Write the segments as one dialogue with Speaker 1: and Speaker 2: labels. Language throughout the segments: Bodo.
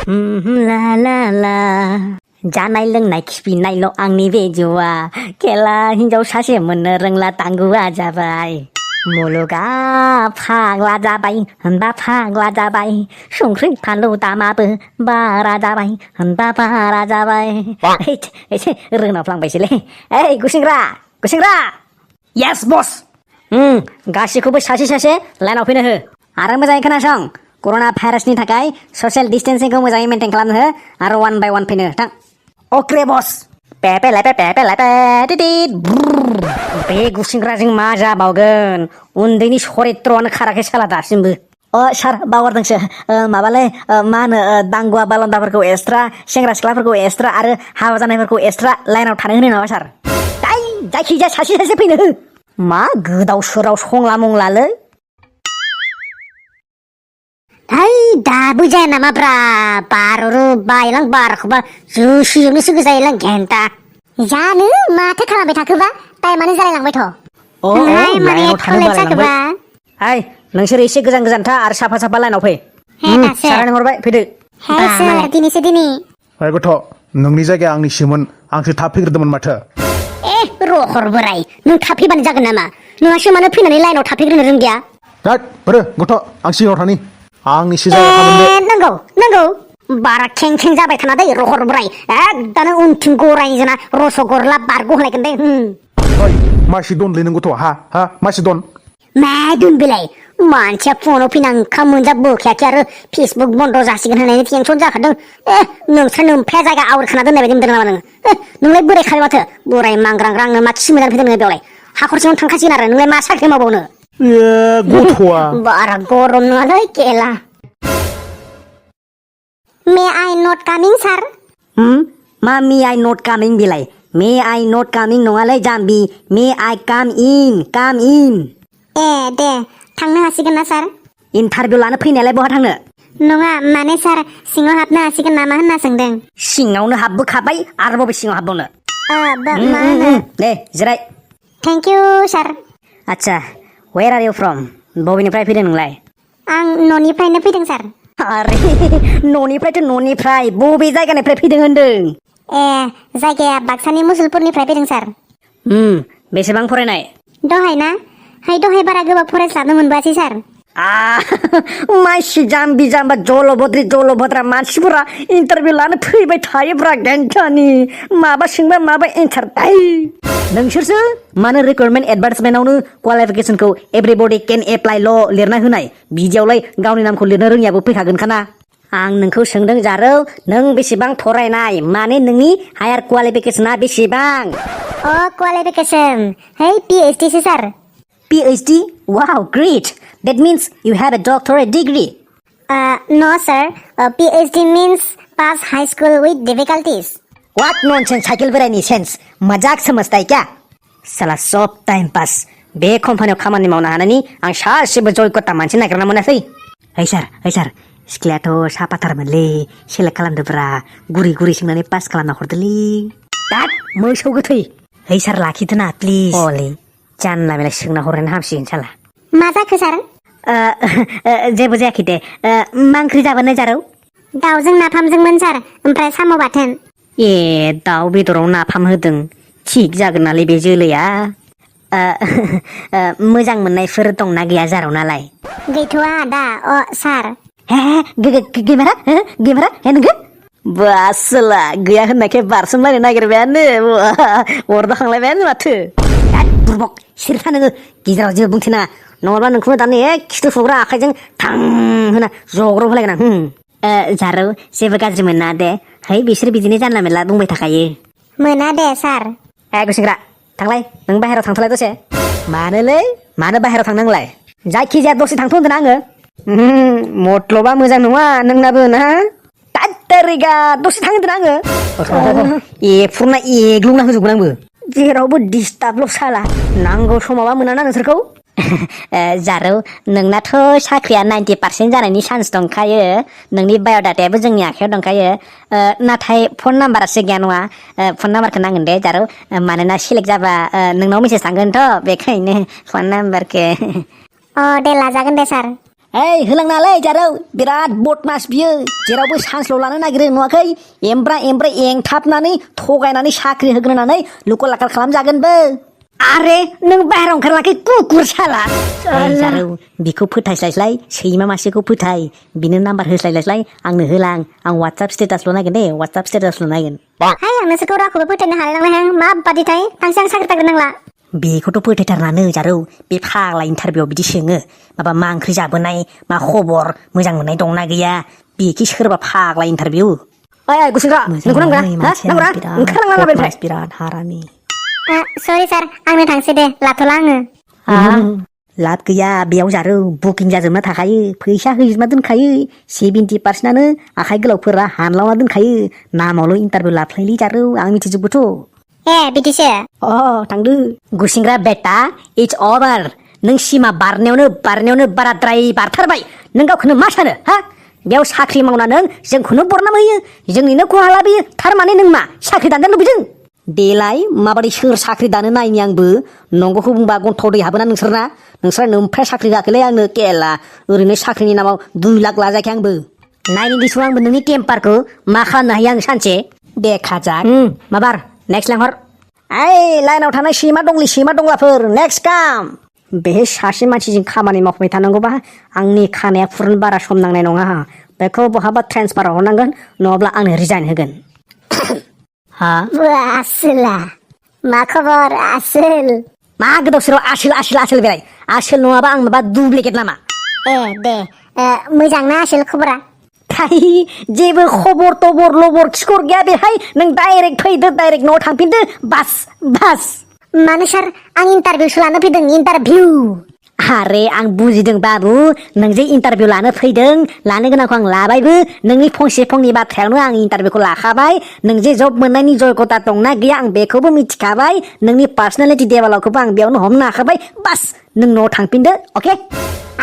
Speaker 1: ला ला ला जानाय लोंनाय खिफिनायल' आंनि बे जिउआ खेला हिनजाव सासे मोननो रोंला तांगुआ जाबाय मुलुगा फाग्ला जाबाय होनबा फाग्ला जाबाय संख्रि फानलु दामाबो बारा जाबाय होनबा बारा जाबाय एसे रोंनाफ्लांबायसोलै ओइ गुसेंग्रा गुसेंग्रा येस बस गासैखौबो सासे सासे लाइनाव फैनो हो आरो मोजाङै खोनासं कर'ना भाइरासनि थाखाय ससियेल डिस्टेन्सिंखौ मोजाङै मेनटेन खालामनो हो आरो वान बाय वान फैनो थां अके बस पेपे लाइपे टिटिट बे गुसेंग्राजों मा जाबावगोन उन्दैनि सरित्रआनो खाराखै साला दासिमबो सार बावगारदोंसो माबालै मा होनो दांगुवा बालन्दाफोरखौ एक्सट्रा सेंग्रा सिख्लाफोरखौ एक्सट्रा आरो हाबा जानायफोरखौ एक्सट्रा लाइनाव थानो होनो नामा सार जायखिजाया सासे सासे फैनो हो मा गोदाव सोराव संला मंलालै
Speaker 2: दाबो जाया नामाब्रा बार'रो बायलां बारखौबा जुसिजोंनोसो गोजायलां घेन्टा जानो माथो खालामबाय थाखोबा टाइमानो जालायलांबायथ' माने कलेज जाखोबा
Speaker 1: नोंसोर एसे गोजान गोजान था आरो साफा साफा लाइनाव फै सारानो हरबाय फैदो
Speaker 2: सार दिनैसो दिनै
Speaker 3: गथ' नोंनि जायगाया आंनिसोमोन आंसो थाब फैग्रोदोंमोन माथो
Speaker 2: रहर बोराय नों थाब फैबानो जागोन नामा नोंहासो मानो फैनानै लाइनाव थाफैग्रोनो रोंदिया
Speaker 3: गथ' आं सिगाङाव थानि आंनिसो जायगा
Speaker 2: नंगौ बारा खें खें जाबाय थाना दै रहर बोराय एकदम उनथिं गराय जना रसगरला बारग'हलायगोन दे
Speaker 3: मासि दनलै नों गथ' हा मासि दन
Speaker 2: मा दोन बेलाय मानसिया फनाव फैना ओंखाम मोनजा बोखायाखै आरो फेसबुक बन्द जासिगोन होननानै टेनसन जाखादों नोंसोर नोमफाया जायगा आवरिखाना दोननाय बायदि मोनदों नामा नोंलाय बोराय खाबाय माथो बोराय मांग्रांग्रा आंनो मा खि मोजां फैदों नोङो बेवलाय हाखरसेयावनो थांखासिगोन आरो नोंलाय मा साख्रि मावबावनो
Speaker 3: गथ'आ
Speaker 2: बारा गरम नङालै केला मे आइ नट कामिं सार
Speaker 1: मा मे आइ नट कामिं बेलाय मे आइ नट कामिं नङालै जाम्बि मे आइ काम इन
Speaker 2: दे थांनो हासिगोन ना सार
Speaker 1: इन्टारभिउ लानो फैनायालाय बहा थांनो
Speaker 2: नङा माने सार सिङाव हाबनो हासिगोन नामा होनना सोंदों
Speaker 1: सिङावनो हाबबोखाबाय आरो बबे सिङाव हाबबावनो
Speaker 2: मा होनो
Speaker 1: दे जिराय
Speaker 2: थेंक इउ सार
Speaker 1: आच्छा वेर आर इउ फ्रम बबेनिफ्राय फैदों नोंलाय
Speaker 2: आं न'निफ्रायनो फैदों सार
Speaker 1: आरे न'निफ्रायथ' न'निफ्राय बबे जायगानिफ्राय फैदों होनदों
Speaker 2: जायगाया बाक्सानि मुसलपुरनिफ्राय फैदों सार
Speaker 1: बेसेबां फरायनाय
Speaker 2: दहाय बारा गोबाव फरायस्लाबनो मोनबोआसै सार
Speaker 1: मानसि जाम्बि जाम्बा जलभद्रा मानसिफोरा इन्टारभिउ लानो फैबाय थायोब्रा गेन्टानि माबा सोंबा माबा एन्सार नोंसोरसो मानो रिक्रुटमेन्ट एडभार्टाइजमेन्टआवनो क्वालिफिकेसनखौ एभ्रिबडि केन एप्लाइ ल' लिरना होनाय बिदियावलाय गावनि नामखौ लिरनो रोङियाबो फैखागोनखाना आं नोंखौ सोंदों जारौ नों बेसेबां फरायनाय माने नोंनि हायार क्वालिफिकेसना बेसेबां
Speaker 2: क्वालिफिकेसन PhD सो सार
Speaker 1: PhD? Wow, great. That means you have a doctorate degree.
Speaker 2: No, sir. PhD means pass high school with difficulties.
Speaker 1: What nonsense, cycle बेरायनि सेन्स मजाक समझता है क्या साला सब टाइम पास बे कम्पानियाव खामानि मावनो हानायनि आं सासेबो जयगता मानसि नागिरना मोनाखै ओइ सार सिख्लायाथ' साफाथारमोनलै सेलेक्ट खालामदोब्रा गुरै सोंनानै पास खालामना हरदोलै दाद मोसौ गोथै ओइ सार लाखिदोना प्लिज अले जानला मेला सोंना हरनो हामसिगोन साला
Speaker 2: मा जाखो सार
Speaker 1: जेबो जायाखै दे मा ओंख्रि जाबोनाय जारौ
Speaker 2: दाउजों नाफामजोंमोन सार ओमफ्राय साम' बाथोन
Speaker 1: दाउ बेदराव नाफाम होदों थिग जागोन नालाय बे जोलैया मोजां मोननायफोर दंना गैया जारौ नालाय
Speaker 2: गैथ'आ आदा सार
Speaker 1: गेमारा नोंगो बासला गैया होननायखाय बारसोमलायनो नागिरबायानो अरदाखांलायबायानो माथो बुरबक सिरिथा नोङो गेजेराव जेबो बुंथिना नङाब्ला नोंखौनो दानो खिथु फुग्रा आखाइजों थां होना जग्रब होलायगोन आं जारौ जेबो गाज्रि मोना दे बिसोर बिदिनो जानला मेरला बुंबाय थाखायो
Speaker 2: मोना दे सार
Speaker 1: गुसेंग्रा थांलाय नों बाहेरायाव थांथ'लाय दसे मानो बाहेरायाव थांनांलाय जायखिजाया दसे थांथ' होनदों आङो मत्लबा मोजां नङा नोंनाबो ना तारिगा दसे थां होनदों आङो एफुरना एग्लुंना होजोबगोन आंबो जेरावबो डिस्टार्बल' साला नांगौ समावबा मोनाना नोंसोरखौ जारौ नोंनाथ' साख्रिया 90% जानायनि चान्स दंखायो नोंनि बाय'डाटायाबो जोंनि आखायाव दंखायो नाथाय फन नाम्बारासो गैया नङा फन नाम्बारखौ नांगोन दे जारौ मानोना सिलेक्ट जाबा नोंनाव मेसेज थांगोनथ' बेखायनो फन नाम्बारखौ
Speaker 2: दे लाजागोन दे सार
Speaker 1: ओइ होलांनालै जारौ बिराद बदमास बियो जेरावबो सान्सल' लानो नागिरो नुवाखै एमब्रा एमब्रा एंथाबनानै थगायनानै साख्रि होग्रोनानै लुकर लाखार खालामजागोनबो
Speaker 2: आरे नों बाहेराव ओंखारलाखै कुकुर साला
Speaker 1: जारौ बिखौ फोथायस्लायस्लाय सैमा मासेखौ फोथाय बिनो नाम्बार होस्लायस्लाय आंनो होलां आं वाट्सएप स्टेटासल' नायगोन दे वाट्सएप स्टेटासल' नायगोन
Speaker 2: हाय आं नोंसोरखौ रावखौबो फोथायनो हालाय लांलाहाय माबादिथाय थांसै आं साख्रि थाग्रो नांला
Speaker 1: बेखौथ' फोथायथारनानो जारौ बे फाग्ला इन्टारभिउआव बिदि सोङो माबा मा ओंख्रि जाबोनाय मा खबर मोजां मोननाय दंना गैया बेखि सोरबा फाग्ला इन्टारभिउ
Speaker 2: ओइ गुसुंग्रा नोंखौ नांगौ नांगौ ओंखारलांला लाबाय
Speaker 1: बिराद हारानि
Speaker 2: सरि सार आंनो थांसै दे लाथ'ला आङो
Speaker 1: लाब गैया बेयाव जारौ बुकिं जाजोबना थाखायो फैसा होजोबना दोनखायो 70%आनो आखाइ गोलावफोरा हानलावना दोनखायो नामावल' इन्टारभिउ लाफ्लायलै जारौ आं मिथिजोबोथ'
Speaker 2: बिदिसो
Speaker 1: थांदो गुसिंग्रा बेटा इट्स अभार नों सिमा बारनायावनो बाराद्राय बारथारबाय नों गावखौनो मा सानो हा बेयाव साख्रि मावना नों जोंखौनो बरनाम होयो जोंनिनो खहा लाबोयो थारमाने नों मा साख्रि दानो लुबैदों देलाय माबादि सोर साख्रि दानो नायनि आंबो नंगौखौ बुंबा गन्थ'आव दै हाबोना नोंस्रा नोमफ्राय साख्रि गाखोलै आंनो केला ओरैनो साख्रिनि नामाव 2 लाख लाजायाखै आंबो नायनो दिसु आंबो नोंनि टेम्पारखौ मा खालामनो हायो आं सानसे दे खाजाक माबार नेक्स्ट लेंहर ओइ लाइनाव थानाय सैमा दंलाफोर नेक्स्ट काम बे सासे मानसिजों खामानि मावबाय थानांगौबा आंनि खानाया फुरनो बारा सम नांनाय नङा बेखौ बहाबा ट्रेन्सफार हरनांगोन नङाब्ला आंनो रिजाइन होगोन हा
Speaker 2: आसोला मा खबर आसोल
Speaker 1: मा गोदाव सोराव आसोल बेलाय आसोल नङाबा आं माबा दुप्लिकेट नामा
Speaker 2: दे मोजां ना आसोल खबरा
Speaker 1: जेबो खबर तबर लबर खिखर गैया बेहाय नों डाइरेक्ट फैदो डाइरेक्ट न'आव थांफिनदो बास
Speaker 2: मानो सार आं इन्टारभिउसो लानो फैदों इन्टारभिउ
Speaker 1: आरे आं बुजिदों बाबु नों जे इन्टारभिउ लानो फैदों लानो गोनांखौ आं लाबायबो नोंनि फंसे बाथ्रायावनो आं इन्टारभिउखौ लाखाबाय नों जे जब मोननायनि जयगता दंना गैया आं बेखौबो मिथिखाबाय नोंनि पार्सनेलिटि डेभेलपखौबो आं बेयावनो हमनो हाखाबाय बास नों न'आव थांफिनदो अके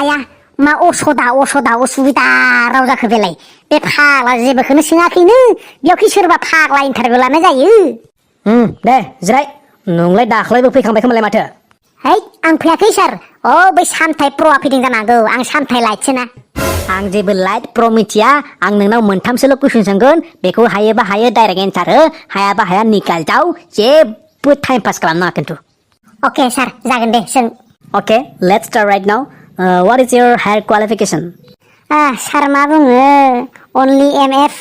Speaker 2: आया मा असदा असुबिदा राव जाखो बेलाय बे फाग्ला जेबोखौनो सोङाखैनो बेयावखि सोरबा फाग्ला इन्टारभिउ लानाय जायो
Speaker 1: दे जिराय नोंलाय दाख्लैबो फैखांबाय खोमालाय माथो
Speaker 2: है आं फैयाखै सार बै सामथाइ प्र'आ फैदों जानो हागौ आं सामथाइ लाइटसोना
Speaker 1: आं जेबो लाइट प्र' मिथिया आं नोंनाव मोनथामसोल' कुइसन सोंगोन बेखौ हायोबा हायो डाइरेक्ट एन्सार हो हायाबा हाया निकाल जाव जेबो टाइम पास खालामनाङा खिन्थु
Speaker 2: अके सार जागोन दे सों
Speaker 1: okay let's start right now what is your higher qualification
Speaker 2: sir मा बुङो अनलि MF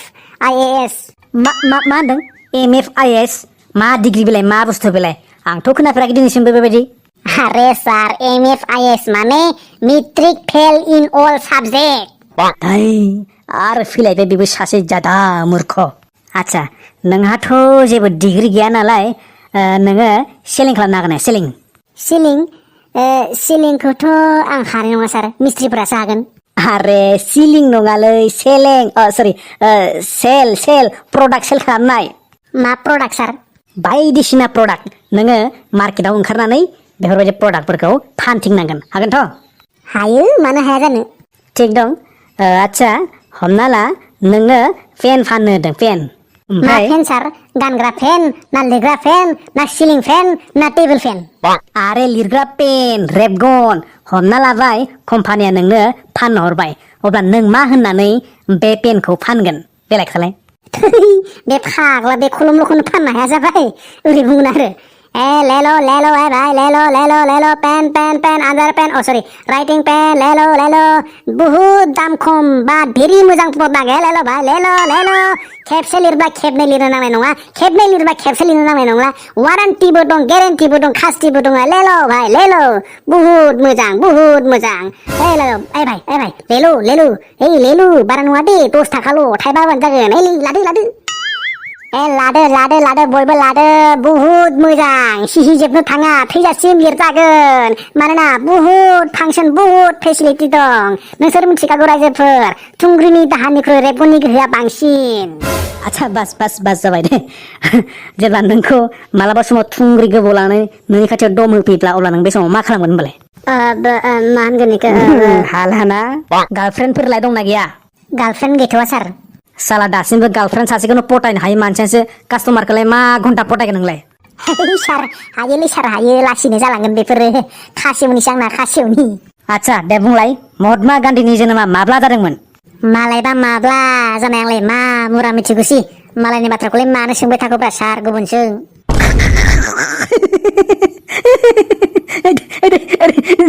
Speaker 2: IAS
Speaker 1: मा होनदों MF IAS मा डिग्री बेलाय मा बुस्थु बेलाय आंथ' खोनाफेराखै दिनैसिमबो बेबायदि
Speaker 2: अरे सार MF IAS माने मेट्रिक फेल इन अल साबजेक्ट
Speaker 1: आरो फैलायबाय बेबो सासे जादा मूर्ख आच्छा नोंहाथ' जेबो डिग्री गैया नालाय नोङो सेलिं खालामनो हागोन
Speaker 2: सिलिंखौथ' आं हानाय नङा सार मिस्ट्रिफोरासो हागोन
Speaker 1: आरे सिलिं नङालै सेलें सेल प्रडाक्ट सेल खालामनाय
Speaker 2: मा प्रडाक्ट सार
Speaker 1: बायदिसिना प्रडाक्ट नोङो मार्केटाव ओंखारनानै बेफोरबायदि प्रडाक्टफोरखौ फानथिंनांगोन हागोनथ'
Speaker 2: हायो मानो हाया जानो
Speaker 1: थिग दं आच्छा हमना ला नोङो फेन फाननो होदों फेन
Speaker 2: मा फेन सार गानग्रा फेन ना लिरग्रा फेन ना सिलिं फेन ना टेबोल फेन
Speaker 1: आरे लिरग्रा पेन रेबगन हमना लाबाय कम्पानिया नोंनो फाननो हरबाय अब्ला नों मा होननानै बे पेनखौ फानगोन बेलाय खालाय
Speaker 2: बे फाग्ला बे खलमल'खौनो फाननो हाया जाबाय ओरै बुंगोन आरो लेलो भाई लेलो पेन आन्दार पेन सरि राइटिं पेन लेलो बहुत दाम खम बा भेरि मोजां प्रडाक्ट लेलो भाई लेलो खेबसे लिरबा खेबनै लिरनो नांनाय नङा खेबनै लिरबा खेबसे लिरनो नांनाय नङा वारेन्टिबो दं गेरेन्टिबो दं खास्टिबो दं लेलो भाई लेलो बहुत मोजां लेलो भाई लेलु बारा नङा दे 10 थाखाल' थाइबाबानो जागोन लादो बयबो लादो बुहुत मोजां सिहिजोबनो थाङा थैजासिम लिरजागोन मानोना बुहुत फांसन बुहुत फेसिलिटि दं नोंसोर मिथिखागौ रायजोफोर थुंग्रिनि दाहारनिख्रुइ रेबगननि गोहोआ बांसिन
Speaker 1: आच्छा बास जाबाय दे जेब्ला नोंखौ मालाबा समाव थुंग्रि गोबाव लानानै नोंनि खाथियाव दम होफैब्ला अब्ला नों बे समाव मा खालामगोन होनबालाय
Speaker 2: मा होनगोन बेखौ
Speaker 1: हालाना गार्लफ्रेन्डफोरलाय दंना गैया
Speaker 2: गार्लफ्रेन्ड गैथ'वा सार
Speaker 1: साला दासिमबो गार्लफ्रेन्ड सासेखौनो पटायनो हायो मानसियासो कास्टमारखौलाय मा घन्टा पटायगोन नोंलाय
Speaker 2: सार हायो लासैनो जालांगोन बेफोरो खासेवनिसो आंना खासेवनि
Speaker 1: आदसा दे बुंलाय महात्मा गान्धीनि जोनोमा माब्ला जादोंमोन?
Speaker 2: मालायबा माब्ला जानायांलाय मा मुरा मिथिगौसि मालायनि बाथ्राखौलाय मानो सोंबाय थाखोब्रा सार गुबुन सों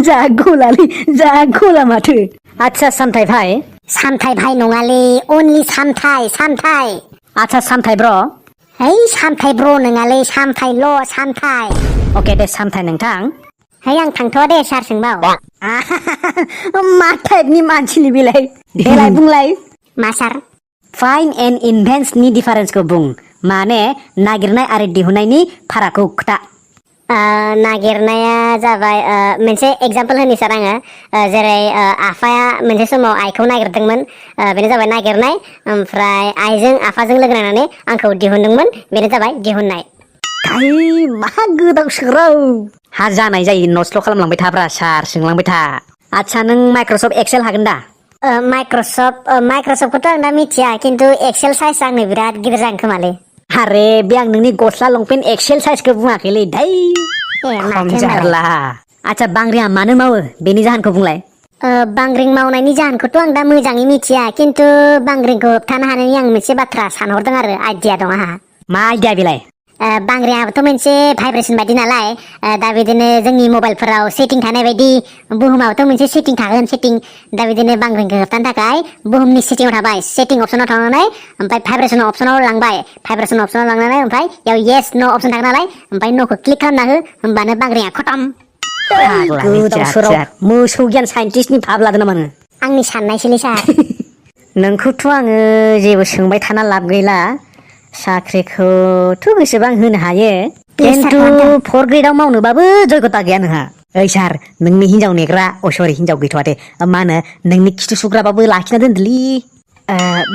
Speaker 1: जा गला माथो। आदसा सामथाइ भाइ
Speaker 2: सामथाइ भाइ नङालै अनलि सामथाइ
Speaker 1: आदसा सामथाइ ब्र
Speaker 2: है सामथाइ ब्र नङालै सामथाइल' सामथाइ
Speaker 1: अके दे सामथाइ नोंथां
Speaker 2: है आं थांथ'वा दे सार सोंबाव
Speaker 1: मा टाइपनि मानसिनि बेलाय देलाय बुंलाय
Speaker 2: मा सार
Speaker 1: फाइन्ड एन्ड इनभेन्ट्सनि डिफारेन्सखौ बुं माने नागिरनाय आरो दिहुननायनि फारागखौ खोथा।
Speaker 2: नागिरनाया जाबाय मोनसे एगजामपोल होनि सार आङो जेरै आफाया मोनसे समाव आइखौ नागिरदोंमोन बेनो जाबाय नागिरनाय ओमफ्राय आइजों आफाजों लोगो नांनानै आंखौ दिहुनदोंमोन बेनो जाबाय दिहुननाय।
Speaker 1: मा गोदाव सोराव हा जानाय जायो नटसल' खालामलांबाय थाब्रा सार सोंलांबाय था। आदसा नों माइक्रसफ्ट एक्सेल हागोन दा?
Speaker 2: माइक्रसफ्टखौथ' आं दा मिथिया खिन्थु एक्सेल साइज आंनो बिराद गिदिर जागोन खोमालै।
Speaker 1: आरे बे आं नोंनि गस्ला लंपेन्ट एक्सेल साइजखौ बुङाखैलै दै खम जारला। आदसा बांग्रिया मानो मावो बेनि जाहोनखौ बुंलाय।
Speaker 2: बांग्रिं मावनायनि जाहोनखौथ' आं दा मोजाङै मिथिया खिन्थु बांग्रिंखौ होबथानो हानायनि आं मोनसे बाथ्रा सानहरदों आरो आइडिया दं आंहा।
Speaker 1: मा आइडिया बेलाय?
Speaker 2: बांग्रियाबोथ' मोनसे भाइब्रेसन बायदि नालाय दा बिदिनो जोंनि मबाइलफोराव सेटिं थानाय बायदि बुहुमावथ' मोनसे सेटिं थागोन दा बिदिनो बांग्रिंखौ होबथानो थाखाय बुहुमनि सेटिंआव थाबाय सेटिं अपसनाव थांनानै ओमफ्राय भाइब्रेसन अपसनाव लांबाय भाइब्रेसन अपसनाव लांनानै ओमफ्राय बेयाव येस न' अपसन थागोन नालाय ओमफ्राय न'खौ क्लिक खालामना हो होमबानो बांग्रिया खतम।
Speaker 1: गोदाव सोराव मोसौ गियान साइन्टिस्टनि भाब लादों नामा नों?
Speaker 2: आंनि साननायसोलै सार।
Speaker 1: नोंखौथ' आङो जेबो सोंबाय थाना लाब गैला साख्रिखौथ' गोसोबां होनो हायो खिन्थु 4th ग्रेडआव मावनोबाबो जयगता गैया नोंहा। ओइ सार नोंनि हिनजाव नेग्रा सरि हिनजाव गैथ'वा दे मा होनो नोंनि खिथु सुग्राबाबो लाखिना दोनदोलै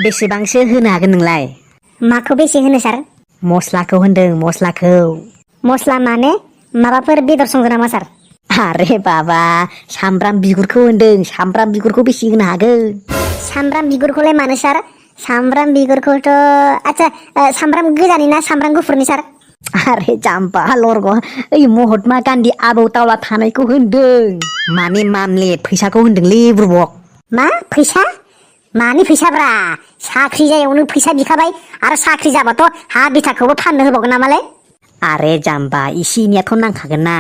Speaker 1: बेसेबांसो होनो हागोन नोंलाय?
Speaker 2: माखौ बेसे होनो सार?
Speaker 1: मस्लाखौ होनदों मस्लाखौ।
Speaker 2: मस्ला माने माबाफोर बेदर संगोन नामा सार?
Speaker 1: आरे बाबा सामब्राम बिगुरखौ होनदों सामब्राम बिगुरखौ बेसे होनो हागोन?
Speaker 2: सामब्राम बिगुरखौलाय मानो सार? सामब्राम बिगुरखौथ' आच्छा सामब्राम गोजानि ना सामब्राम गुफुरनि सार?
Speaker 1: आरे जाम्बा लरग' ओइ महात्मा गान्धी आबौ तावला थानायखौ होनदों माने मामलेट फैसाखौ होनदोंलै बुरबक।
Speaker 2: मा फैसा? मानि फैसाब्रा साख्रि जायाव नों फैसा बिखाबाय आरो साख्रि जाबाथ' हा बिथाखौबो फाननो होबावगोन नामालै?
Speaker 1: आरे जाम्बा इसे एनैयाथ' नांखागोन ना।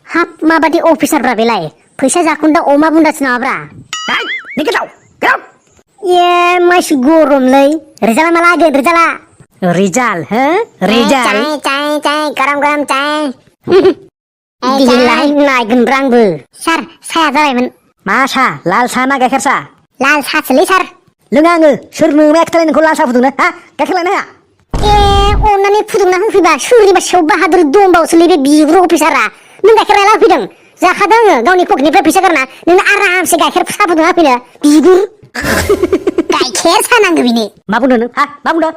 Speaker 2: हाब माबादि अफिसारब्रा बेलाय फैसा जाखोन्दा अमा बुन्दासो नामाब्रा? ए मानसि गरमलै रिजाल्टआ माला होगोन रिजाल्टआ?
Speaker 1: रिजाल्ट हो रिजाल्ट
Speaker 2: चाय गरम गरम चाय दिलाय नायगोनब्रा आंबो। सार साया जाबायमोन।
Speaker 1: मा सा लाल सा ना गाइखेर सा?
Speaker 2: लाल सासोलै सार।
Speaker 1: लोङा आङो सोरनो मा खिथालाय नोंखौ लाल सा फुदुंनो हा गाइखेर लायनो हाया?
Speaker 2: ए अननानै फुदुंना होफैबा सोरनिबा सायाव बाहादुर दंबावोसोलै बे बिग्रु अफिसारा नों गाइखेर लायना होफैदों जाखादों आङो गावनि पकेटनिफ्राय फैसा गारना नोंनो आरामसे गाइखेर सा फुदुंना होफैनो बिगुर गाइखेर सा नांगौ बिनो।
Speaker 1: मा बुंदों नों हा मा बुंदों?